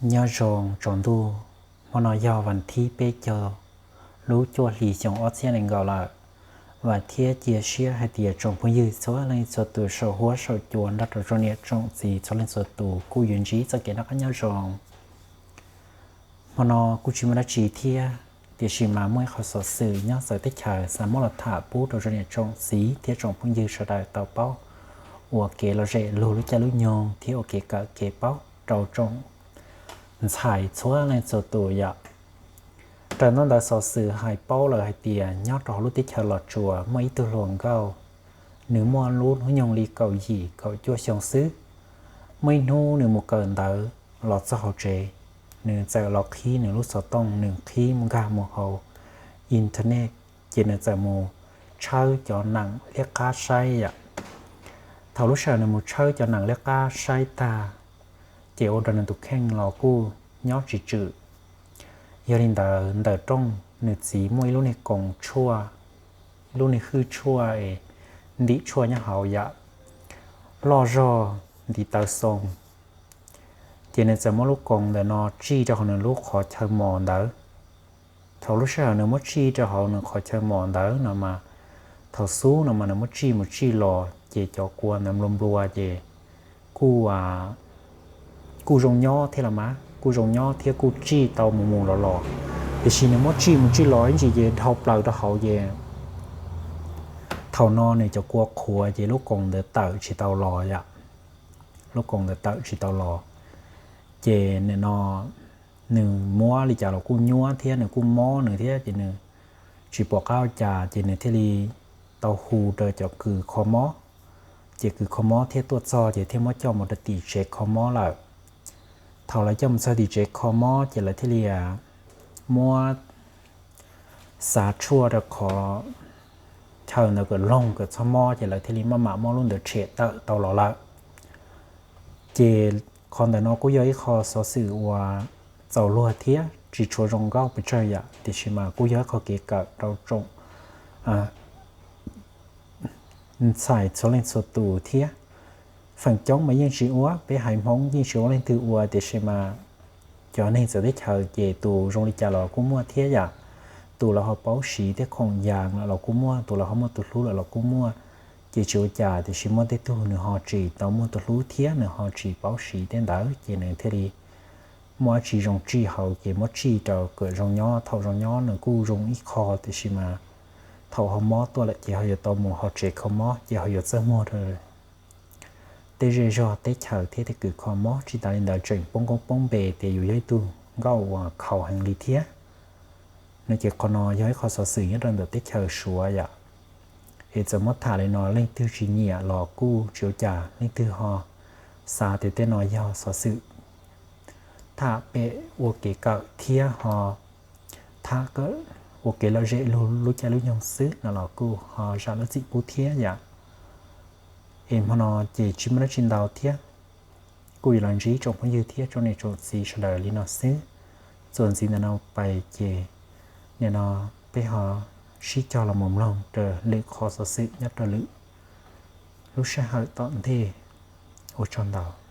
Nyob zoo tsaus ntuj, hmo no yog vas thib peb caug lub cuaj hli xyoo ob txhiab nees nkaum lawm. Vam thiab cia siab hais tias tsoom phooj ywg txhua leej txhua tus saum huab saum cua nrog rau tsoom niam tsoom txiv txhua leej txhua tus kuj yuav ntsib txoj kev noj qab nyob zoo. Hmo no kuj tsis muaj dab tsi thiab, tiam sis mas muaj ib qho xov xwm nyob txawv teb chaws xav muab los tham pub rau tsoom niam tsoom txiv thiab tsoom phooj ywg sawv daws tau paub ua kev lom zem lug lub caij lub nyoog thiab ua kev kawm kev paub rau tsoom ntxhais txhua leej txhua tus yom. Raws ntaub ntawv xov xwm hais paub lawm hais tias nyob rau hauv lub teb chaws Los Tsuas muaj ib tug hluas nkauj, nws muaj lub hnub nyoog li kaum yim kaum cuaj xyoo xwb. Muaj ib hnub nws mus kawm ntawv los txog hauv tsev, nws txawm los qhib nws lub xov tooj, nws qhib mus nkag mus hauv internet, ces nws txawm mus tshawb cov neem liab qab saib yom. Thaum lub sij hawm nws mus tshawb cov neem liab qab saib tag, ces ua rau nws tus kheej los kuj nyob tsis tswm. Yog li ntawd ntawm rooj nws txiv muaj ib lub niag koos tshuaj, ib lub niag hwj tshuaj es ntim tshuaj nyob hauv yom, loj zog ntiv taw xoo. Ces nws txawm muab lub koos ntawm no tsij rau hauv nws lub qhov chaw mos ntawd. Thaum lub sij hawm nws muab tsij rau hauv nws qhov chaw mos ntawd no mas, thaum xub no mas nws muab tsij mus tsij los ces cov kua ntawd nplua nplua ces kuj kuj zoo nyob thiab los mas, kuj zoo nyob thiab kuj tsij tau mus mus los los. Tiam sis nws muab tsij mus tsij los ib ntsis ces dhau plaws rau hauv ces thaum no nws cov kua qhuav ces lub koos ntawd tawm tsis tau los yom. Lub koos ntawd tawm tsis tau los, ces nim no nws muab li cas los kuj nyuab thiab nws kuj mob nws thiab ces nws tsis pom qab ua cas ces nws thiaj li tau hu rau cov kws kho mob. Ces kws kho mob thiaj tuaj txog ces thiaj muab coj mus rau tim tsev kho mob lawm. Thaum lawv coj mus txog tim tsev kho mob ces lawv thiaj li muab xav tshuaj rau qhov chaw ntawd kom loog kom txhob mob ces lawv thiaj li maj mam muab lub ntawd tshem tawm tau los lawm. Ces qhov ntawm no kuj yog ib qho xov xwm uas txaus luag thiab tsis tshua zoo nkauj pes tsawg yam, tiam sis mas kuj yog ib qho kev kawm rau tsoom ntxhais txhua leej txhua tus thiab. Feem coob mas yeej tsis ua, peb haiv Hmoob yeej tsis ua leej twg ua, tiam sis mas cov neeg txawv teb chaws ces tus zoo li cas los kuj muaj thiab yam. Tus lawv ho paub siv tej khoom yas lawm los kuj muaj, tus lawv ho muaj tus hlub lawm los kuj muaj. Ces tsis ua cas, tiam sis muaj tej tug nws ho tsis tau muaj tus hlub thiab nws ho tsis paub siv tej ntawd ces nws thiaj li muaj dab tsi zoo tsij hauv ces muab tsij rau kom zoo nyob. Thaum zoo nyob nws kuj zoo ib qho, tiam sis mas thaum ho mob tuaj lawm ces ho yuav tau mus hauv tsev kho mob ces ho yuav txawj muag rau tej zej zog teb chaws thiab tej kws kho mob. Tsis tas li ntawd tseem poob koob poob npe tias yus yog ib tug nkauj uas khaus heev li thiab. No ces qhov no yog ib qho xov xwm nyob rau ntawm teb chaws Suav yom. Es txawm muab tham li no leej twg tsis nyiam los kuj tsis ua cas, leej twg ho xav tias tej no yog xov xwm tham pem ua kev kawm thiab ho tham ua kev lom zem lug lub caij lub nyoog xwb no los kuj ho zam lub txim pub thiab yom. Es hmo no ces tsis muaj dab tsi ntau thiab, kuj yuav los ntsib tsoom phooj ywg thiab tsoom niam tsoom txiv sawv daws li no xwb. Txuas ntxiv ntawm no pais ces nim no peb ho sib cog los mus mloog rau lwm qhov xov xwm nyob rau lwm lub sij hawm tom ntej. Ua tsaug ntau.